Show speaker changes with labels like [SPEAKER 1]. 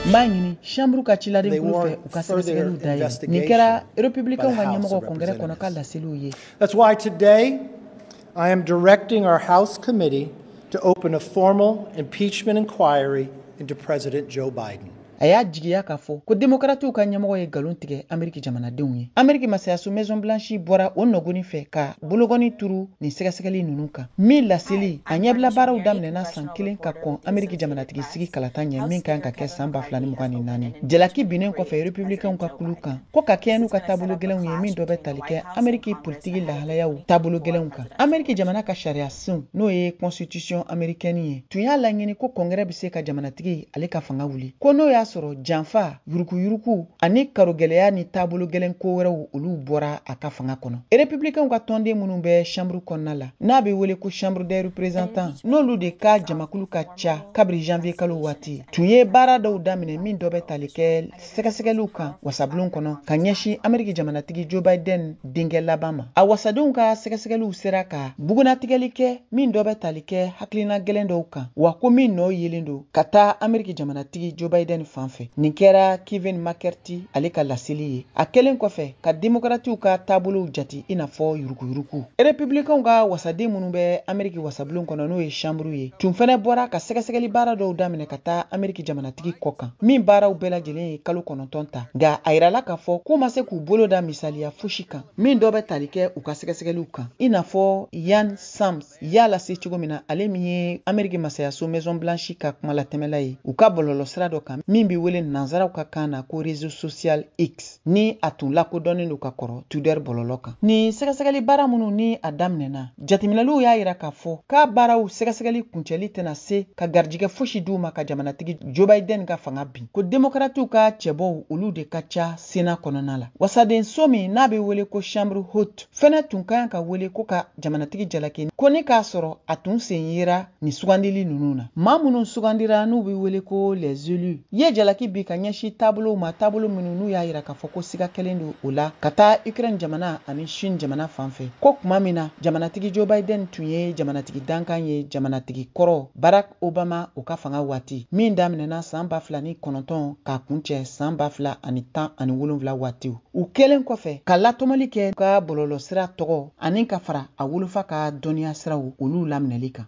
[SPEAKER 1] N b'a ɲini chambre ka ciladenkulu fɛ u ka sɛgɛsɛgɛliw dayɛlɛ. Nin kɛra républicainw ka ɲɛmɔgɔ congrès kɔnɔ ka laseliw ye.
[SPEAKER 2] That's why today I am directing our House committee to open a formal impeachment inquiry into President Joe Biden.
[SPEAKER 1] A y'a jigiya k'a fɔ ko demokratiw ka ɲɛmɔgɔ ye nkalon tigɛ Ameriki jamanadenw ye. Ameriki masayaso Maison Blanche bɔra o nɔgɔni fɛ ka bologɔni turu nin sɛgɛsɛgɛli ninnu kan, min laseli a ɲɛbila baaraw daminɛna san kelen ka kɔn Ameriki jamanatigi sigi kalata ɲɛ, min kan ka kɛ san 2024. Jalaki binnen kɔfɛ républicainw ka kulu kan ko ka kɛɲɛ n'u ka taabolo gɛlɛnw ye, min dɔ bɛ tali kɛ Ameriki politiki lahalayaw taabolo gɛlɛnw kan. Ameriki jamana ka sariya sun, n'o ye constitution américaine ye, tun y'a laɲini ko congrès bɛ se ka jamanatigi ale ka fanga wuli, ko n'o y'a sɔrɔ janfa, yurukuyuruku ani karogɛlɛya ni taabolo gɛlɛn ko wɛrɛw, olu bɔra a ka fanga kɔnɔ. Républicainw ka tɔnden minnu bɛ chambre kɔnɔna la, n'a bɛ wele ko Chambre des représentants, n'olu de ka jamakulu ka ca, kabiri janvier kalo waati tun ye baara dɔw daminɛ, min dɔ bɛ tali kɛ sɛgɛsɛgɛliw kan wasabulon kɔnɔ ka ɲɛsin Ameriki jamanatigi Joe Biden denkɛ laban ma. A wasadenw ka sɛgɛsɛgɛliw sera ka bugunatigɛli kɛ, min dɔ bɛ tali kɛ hakilina gɛlɛn dɔw kan, wa ko min nɔ yelen don ka taa Ameriki jamanatigi Joe Biden fan fɛ. Nin kɛra Kevin McCarthy ale ka laseli ye, a kɛlen kɔfɛ ka démocratiw ka taabolow jati i n'a fɔ yurukuyuruku. Républicainw ka wasaden minnu bɛ Ameriki wasabulon kɔnɔ, n'o ye chambre ye, tun fɛnɛ bɔra ka sɛgɛsɛgɛli baara dɔw daminɛ ka taa Ameriki jamanatigi kɔ kan, min baaraw bɛɛ lajɛlen ye kalo 9 ta. Nka a yirala k'a fɔ k'u ma se k'u bolo da misaliya fosi kan, min dɔ bɛ tali kɛ u ka sɛgɛsɛgɛliw kan, i n'a fɔ Jan Sams y'a lase cogo min na, ale min ye Ameriki masayaso Maison Blanche ka kumalatɛmɛla ye, u ka bɔlɔlɔsira dɔ kan min bɛ wele nanzaraw ka kan na ko réseau social X, ni a tun lakodɔnnen don ka kɔrɔ Twitter bɔlɔlɔ kan. Nin sɛgɛsɛgɛli baara minnu ni a daminɛna, jateminɛliw y'a yira k'a fɔ k'a baaraw sɛgɛsɛgɛli kuncɛli tɛna se ka garijɛgɛ fosi d'u ma ka jamanatigi Joe Biden ka fanga bin, ko démocratiw ka cɛbɔw, olu de ka ca Sénat kɔnɔna la. Wasaden so min n'a bɛ wele ko chambre haute fɛnɛ tun ka kan ka wele ko ka jamanatigi jalaki, ko ni k'a sɔrɔ a tun sen yera nin sugandili ninnu na. Maa minnu sugandira, n'u bɛ wele ko les élus, ye jalaki bi ka ɲɛsin taabolow ma, taabolo minnu n'u y'a yira k'a fɔ ko siga kɛlen don o la ka taa Ukraine jamana ani Chine jamana fan fɛ, ko tuma min na jamanatigi Joe Biden tun ye jamanatigi dankan ye jamanatigi kɔrɔ Barack Obama o ka fanga waati, min daminɛna san 2009 k'a kuncɛ san 2017 waatiw. U kɛlen kɔfɛ ka latɔmɔli kɛ ka bɔlɔlɔsira tɔgɔ ani ka fara a wolofa ka dɔnniya siraw, olu laminɛli kan.